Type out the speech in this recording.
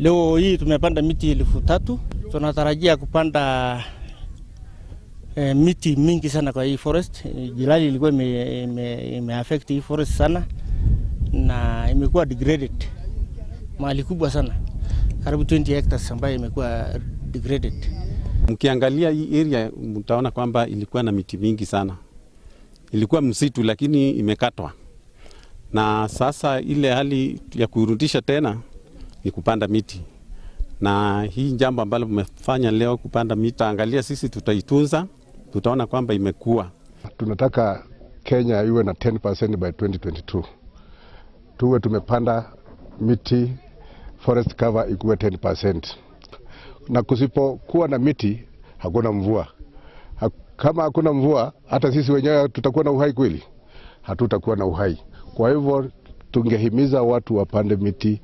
Leo hii tumepanda miti 3,000. Tunatarajia kupanda miti mingi sana kwa hii forest. Jirani ilikuwa ime affect hii forest sana na imekuwa degraded mahali kubwa sana, karibu 20 hectares ambayo imekuwa degraded. Mkiangalia hii area mtaona kwamba ilikuwa na miti mingi sana, ilikuwa msitu lakini imekatwa, na sasa ile hali ya kurudisha tena ni kupanda miti, na hii jambo ambalo mmefanya leo kupanda miti, angalia sisi tutaitunza, tutaona kwamba imekuwa. Tunataka Kenya iwe na 10% by 2022. Tuwe tumepanda miti, forest cover ikuwe 10%. Na kusipokuwa na miti hakuna mvua. Kama hakuna mvua, hata sisi wenyewe tutakuwa na uhai kweli? Hatutakuwa na uhai. Kwa hivyo tungehimiza watu wapande miti.